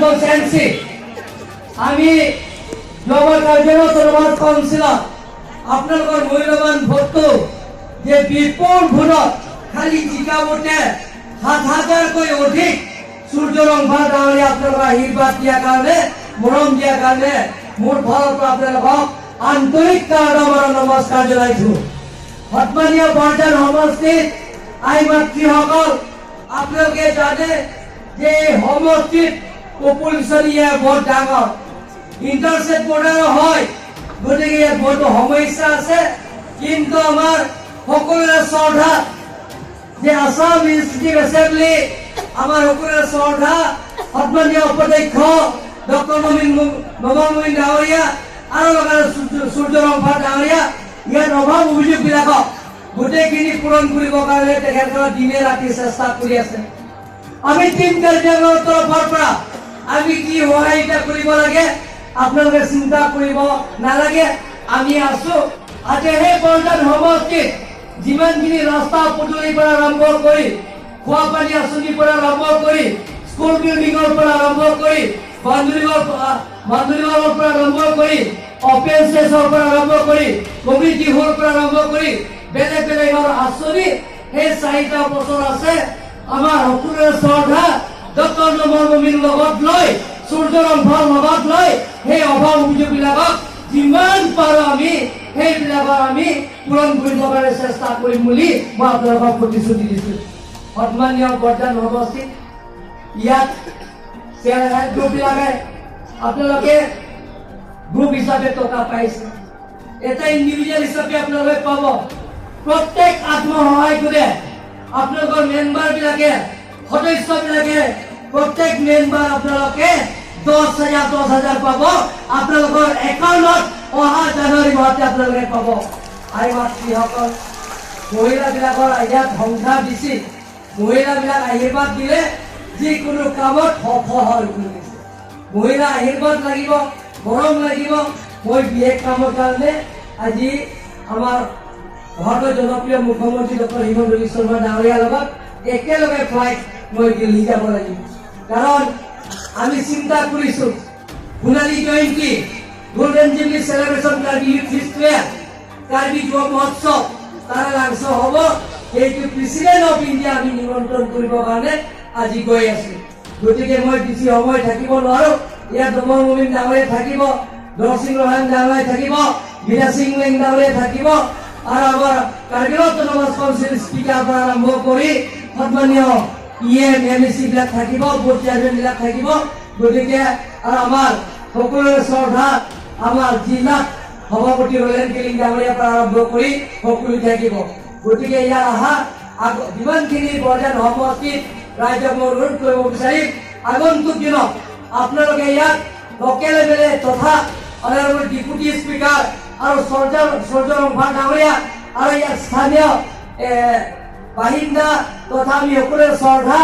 Autonomous M C. আমি যোৱাবাৰ Karbi autonomous কাউন্সিলত আপোনালোকৰ মূল্যৱান ভোটটো যে বিপুল ভোটত খালি জিকাবতে 7,000কৈ অধিক সূৰ্য ৰংফা ডাঙৰীয়া আপোনালোকৰ আশীৰ্বাদ দিয়াৰ কাৰণে, মৰম দিয়াৰ কাৰণে মোৰ ফালৰ পৰা আপোনালোকক আন্তৰিক প্ৰণাম আৰু নমস্কাৰ জনাইছো। সন্মানীয় বৰজান সমষ্টিত আই মাতৃসকল, আপোনালোকে জানে যে এই সমষ্টিত পপুলেশ্যন ইয়াৰ বৰ ডাঙৰ, ইণ্টাৰষ্টেট বৰ্ডাৰো হয়, গতিকে ইয়াত বহুতো সমস্যা আছে। কিন্তু আমাৰ সকলোৰে শ্ৰদ্ধা যে আছাম লেজিছলেটিভ এছেম্বলি, আমাৰ সকলোৰে শ্ৰদ্ধা সন্মানীয় উপাধ্যক্ষ ডক্টৰ নমল মমিন ডাঙৰীয়া আৰু লগতে সূৰ্য ৰংফা ডাঙৰীয়া ইয়াত অভাৱ অভিযোগবিলাকক গোটেইখিনি পূৰণ কৰিবৰ কাৰণে তেখেতসকলে দিনে ৰাতি চেষ্টা কৰি আছে। আমি টীম কাৰ্বি আংলঙৰ তৰফৰ পৰা আমি কি সহায়িতা কৰিব লাগে, আপোনালোকে চিন্তা কৰিব নালাগে, আমি আছো। আজি সেই বৰজান সমষ্টিত যিমানখিনি ৰাস্তা পদূলিৰ পৰা আৰম্ভ কৰি, খোৱা পানী আঁচনিৰ পৰা আৰম্ভ কৰি, স্কুল বিল্ডিঙৰ পৰা আৰম্ভ কৰি, বাউণ্ডেৰী পৰা আৰম্ভ কৰি, অপেন স্পেচৰ পৰা আৰম্ভ কৰি, কমিউনিটি হল পৰা আৰম্ভ কৰি, বেলেগ বেলেগৰ আঁচনি সেই 4টা বছৰ আছে। আমাৰ সকলোৰে শ্ৰদ্ধা ডক্টৰ নমল মমিন লগত লৈ, সূৰ্য ৰংফাৰ লগত লৈ সেই অভাৱ অভিযোগবিলাকক যিমান পাৰোঁ আমি সেইবিলাকৰ আমি পূৰণ কৰিবৰ কাৰণে চেষ্টা কৰিম বুলি মই আপোনালোকক প্ৰতিশ্ৰুতি দিছোঁ। সন্মানীয় বৰজান সমষ্টিত ইয়াত চেল্ফ হেল্প গ্ৰুপবিলাকে আপোনালোকে গ্ৰুপ হিচাপে টকা পাইছে, এটা ইণ্ডিভিজুৱেল হিচাপে আপোনালোকে পাব। প্ৰত্যেক আত্মসহায়ক গোটে আপোনালোকৰ মেম্বাৰ বিলাকে, সদস্যবিলাকে, প্ৰত্যেক মেম্বাৰ আপোনালোকে 10,000 10,000 পাব। আপোনালোকৰ একাউণ্টত অহা জানুৱাৰী মাহতে আপোনালোকে পাব। আই মাতৃসকল, মহিলাবিলাকৰ ইয়াত সংখ্যা বেছি। মহিলাবিলাক আশীৰ্বাদ দিলে যিকোনো কামত সফল হয় বুলি কৈছে। মহিলা আশীৰ্বাদ লাগিব, মৰম লাগিব। মই বিশেষ কামৰ কাৰণে আজি আমাৰ ভাৰতৰ জনপ্ৰিয় মুখ্যমন্ত্ৰী ডক্টৰ হিমন্ত বিশ্ব শৰ্মা ডাঙৰীয়াৰ লগত একেলগে ফ্লাইট মই দিল্লী যাব লাগিব। কাৰণ আমি চিন্তা কৰিছো, সোণালী জয়ন্তী, golden jubilee celebration, Karbi youth festival, Karbi যুৱ মহোৎসৱ তাৰে লাঞ্চ হ'ব। সেইটো প্ৰেচিডেণ্ট অফ ইণ্ডিয়া আমি নিমন্ত্ৰণ কৰিবৰ কাৰণে আজি গৈ আছো। গতিকে মই বেছি সময় থাকিব নোৱাৰো। ইয়াত নমল মমিন ডাঙৰীয়া থাকিব, দৰসিং ৰহান ডাঙৰীয়া থাকিব, মীৰা সিং লেং ডাঙৰীয়া থাকিব আৰু আমাৰ কাৰ্বি অট'নমাছ কাউন্সিল স্পীকাৰ পৰা আৰম্ভ কৰি সন্মানীয় E M, M A C বিলাক থাকিব, বোৰ্ড চেয়াৰমেন বিলাক থাকিব। গতিকে আৰু আমাৰ সকলোৰে শ্ৰদ্ধা আমাৰ জিলাত সভাপতি ৰলেন কেলিং ডাঙৰীয়াৰ পৰা আৰম্ভ কৰি সকলো থাকিব। গতিকে ইয়াৰ অহা যিমানখিনি বৰজান সমষ্টিত ৰাইজক মই অনুৰোধ কৰিব বিচাৰিম, আগন্তুক দিনত আপোনালোকে ইয়াত লোকেল এম এল এ তথা অনাৰেবল ডিপুটি স্পীকাৰ আৰু সূৰ্য ৰংফা ডাঙৰীয়া আৰু ইয়াত স্থানীয় বাসিন্দা তথা আমি সকলোৰে শ্ৰদ্ধা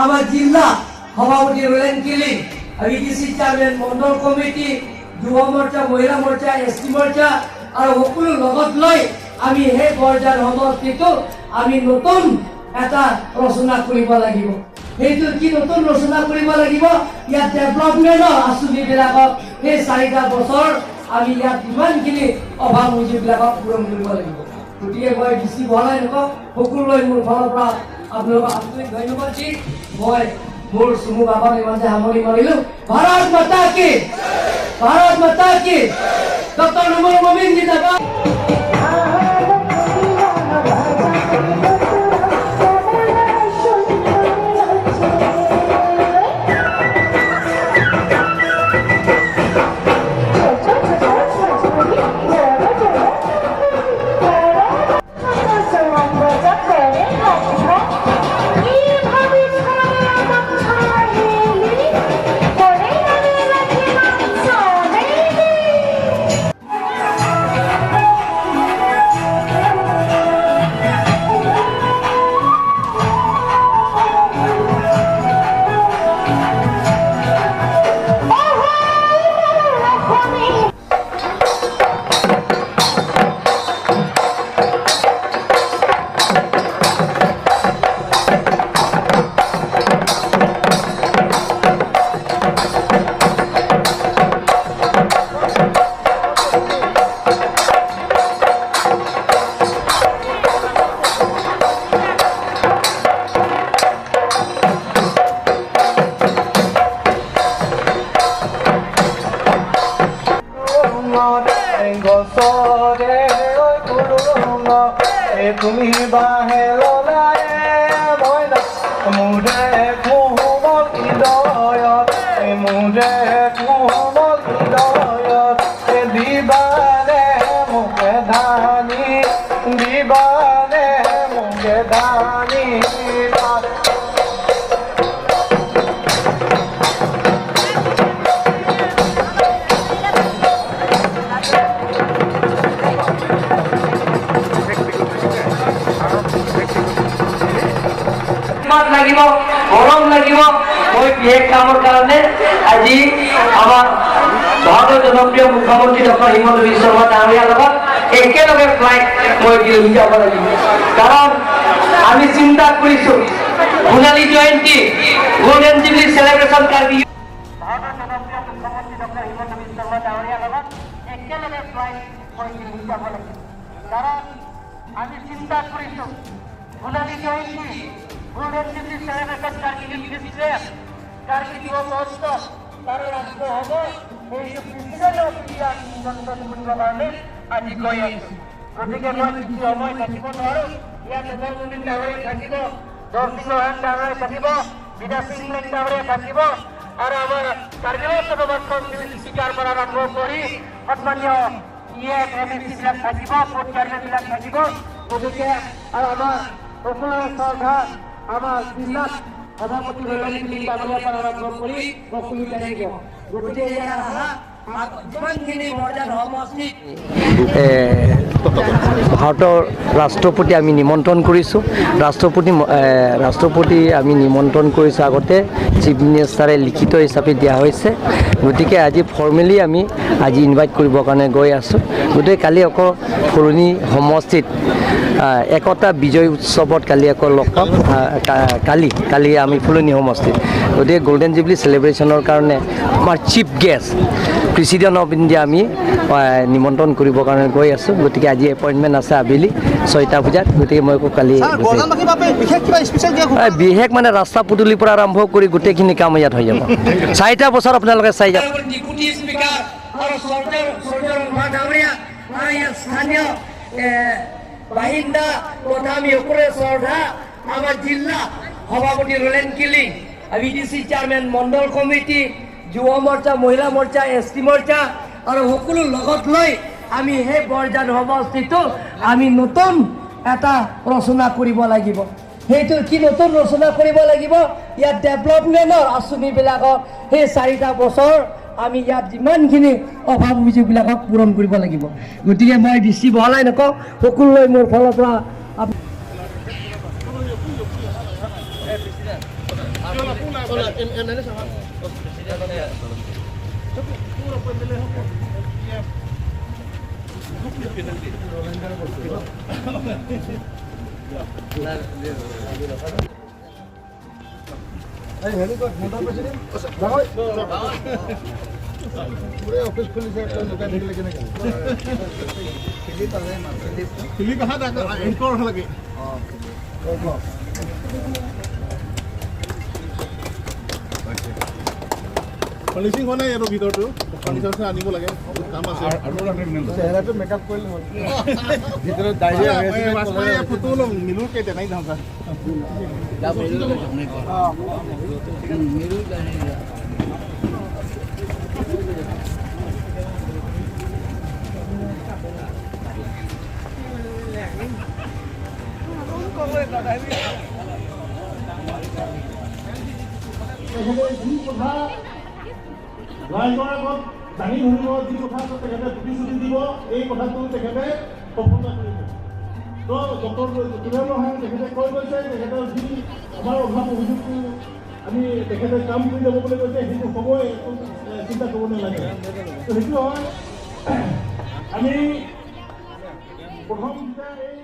আমাৰ জিলা সভাপতি Rolen Killing, B T C chairman, মণ্ডল কমিটি, যুৱ মৰ্চা, মহিলা মৰ্চা, এছ টি মৰ্চা আৰু সকলো লগত লৈ আমি সেই বৰজান সমষ্টিটো আমি নতুন এটা ৰচনা কৰিব লাগিব। সেইটো কি নতুন ৰচনা কৰিব লাগিব? ইয়াত ডেভেলপমেণ্টৰ আঁচনিবিলাকক সেই 4টা বছৰ আমি ইয়াত ইমানখিনি অভাৱ অভিযোগবিলাকক পূৰণ কৰিব লাগিব। গতিকে মই বেছি বহলাই নকওঁ। সকলোলৈ মোৰ ফালৰ পৰা আপোনালোকক আন্তৰিক ধন্যবাদ দি মই মোৰ চমু ভাষণ ইমানতে সামৰণি মাৰিলো। ভাৰত মাতা কি! ভাৰত মাতা কি! ডক্টৰ নমল মমিন জিন্দাবাদ! এইভাবে। গছৰে তুমি বাহে ললাই মইনা মোৰে কোমল হৃদয়ত, মোৰে কোমল হৃদয়ত দিবানে মোকে ধানি, দিবানে মোকে ধানি। লাগিব, গৰম লাগিব। মই বিশেষ কামৰ কাৰণে আজি আমাৰ ভাৰতৰ জনপ্ৰিয় মুখ্যমন্ত্ৰী ডক্টৰ হিমন্ত বিশ্ব শৰ্মা ডাঙৰীয়াৰ লগত একেলগে ফ্লাইট মই দিল্লী যাব লাগিব। কাৰণ আমি চিন্তা কৰিছোঁ, সোণালী জয়ন্তী, গল্ডেন জুবলি চেলিব্ৰেশ্যন কাৰ্বি, ভাৰতৰ জনপ্ৰিয় মুখ্যমন্ত্ৰী ডক্টৰ হিমন্ত বিশ্ব শৰ্মা ডাঙৰীয়াৰ লগত একেলগে ফ্লাইট মই দিল্লী যাব লাগিব। কাৰণ আমি চিন্তা কৰিছোঁ, সোণালী জয়ন্তী, golden jubilee celebration Karbi youth, Karbi যুৱ মঞ্চ তাৰে ৰাষ্ট্ৰ হ'ব, সেইটো প্ৰেচিডেণ্ট অফ ইণ্ডিয়া নিমন্ত্ৰণ কৰিবৰ কাৰণে আজি গৈ আছোঁ। গতিকে মই বেছি সময় থাকিব নোৱাৰোঁ। ইয়াত অমল ডাঙৰীয়া থাকিব, দৰ্শী লোহান ডাঙৰীয়া থাকিব, বিদা সিং ডাঙৰীয়া থাকিব আৰু আমাৰ কাৰ্বি স্পীকাৰ পৰা আৰম্ভ কৰি সন্মানীয় ই এম, এম এ চিবিলাক থাকিব, বৰ্ড চেয়াৰমেনবিলাক থাকিব। গতিকে আৰু আমাৰ সকলোৰে শ্ৰদ্ধা আমাৰ জিলাত সভাপতি ডাঙৰীয়াৰ পৰা আৰম্ভ কৰি সকলো থাকিব। গতিকে ইয়াৰ আহা যিমানখিনি বৰজান সমষ্টিত ভাৰতৰ ৰাষ্ট্ৰপতি আমি নিমন্ত্ৰণ কৰিছোঁ। ৰাষ্ট্ৰপতি আমি নিমন্ত্ৰণ কৰিছোঁ, আগতে চিফ মিনিষ্টাৰে লিখিত হিচাপে দিয়া হৈছে। গতিকে আজি ফৰ্মেলি আমি আজি ইনভাইট কৰিবৰ কাৰণে গৈ আছোঁ। গতিকে কালি আকৌ ফুলনি সমষ্টিত একতা বিজয় উৎসৱত কালি আকৌ লগ পাম। কালি আমি ফুলনি সমষ্টিত। গতিকে গল্ডেন জুবলি চেলিব্ৰেশ্যনৰ কাৰণে আমাৰ chief guest president of India আমি নিমন্ত্ৰণ কৰিবৰ কাৰণে গৈ আছোঁ। গতিকে আজি এপইণ্টমেণ্ট আছে আবেলি 6টা বজাত। গতিকে মই আকৌ কালি বিশেষ মানে ৰাস্তা পদূলিৰ পৰা আৰম্ভ কৰি গোটেইখিনি কাম ইয়াত হৈ যাব। 4টা বছৰ আপোনালোকে চাই যাব। ডিপুটি স্পীকাৰ আৰু আৰু ইয়াত স্থানীয় বাসিন্দা তথা আমি সকলোৰে শ্ৰদ্ধা আমাৰ জিলা সভাপতি Rolen Killing, B T C chairman, মণ্ডল কমিটি, যুৱ মৰ্চা, মহিলা মৰ্চা, এছ টি মৰ্চা আৰু সকলো লগত লৈ আমি সেই বৰজান সমষ্টিটো আমি নতুন এটা ৰচনা কৰিব লাগিব। সেইটো কি নতুন ৰচনা কৰিব লাগিব? ইয়াত ডেভেলপমেণ্টৰ আঁচনিবিলাকক সেই 4টা বছৰ আমি ইয়াত যিমানখিনি অভাৱ অভিযোগবিলাকক পূৰণ কৰিব লাগিব। গতিকে মই বেছি বহলাই নকওঁ, সকলোলৈ মোৰ ফালৰ পৰা অফিচ খুলিছে, লুকাই থাকিলে কেনেকে? লাগে। ফাৰ্নিচিং হোৱা নাই ইয়াৰ ভিতৰটো, ফাৰ্নিচাৰ আনিব লাগে, বহুত কাম আছে। চেহেৰাটো মেকআপ কৰিলে হ'ল, ভিতৰত ডায়েৰিয়া হৈ আছে। ফটো ল'ম মিলুৰ কেইটা নাই ধাম। তেখেতে যি কথা ৰাইজৰ আগত দাঙি ধৰিব, যি কথা তেখেতে প্ৰতিশ্ৰুতি দিব, এই কথাটো তেখেতে সফলতা কৰিব। তো ডক্টৰ তুলেন ৰহাং তেখেতে কৈ গৈছে, তেখেতৰ যি আমাৰ অভাৱ অভিযোগটো আমি তেখেতে কাম কৰি যাব বুলি কৈছে, সেইটো হ'বই, একো চিন্তা কৰিব নালাগে। তো সেইটো হয়, আমি প্ৰথম এই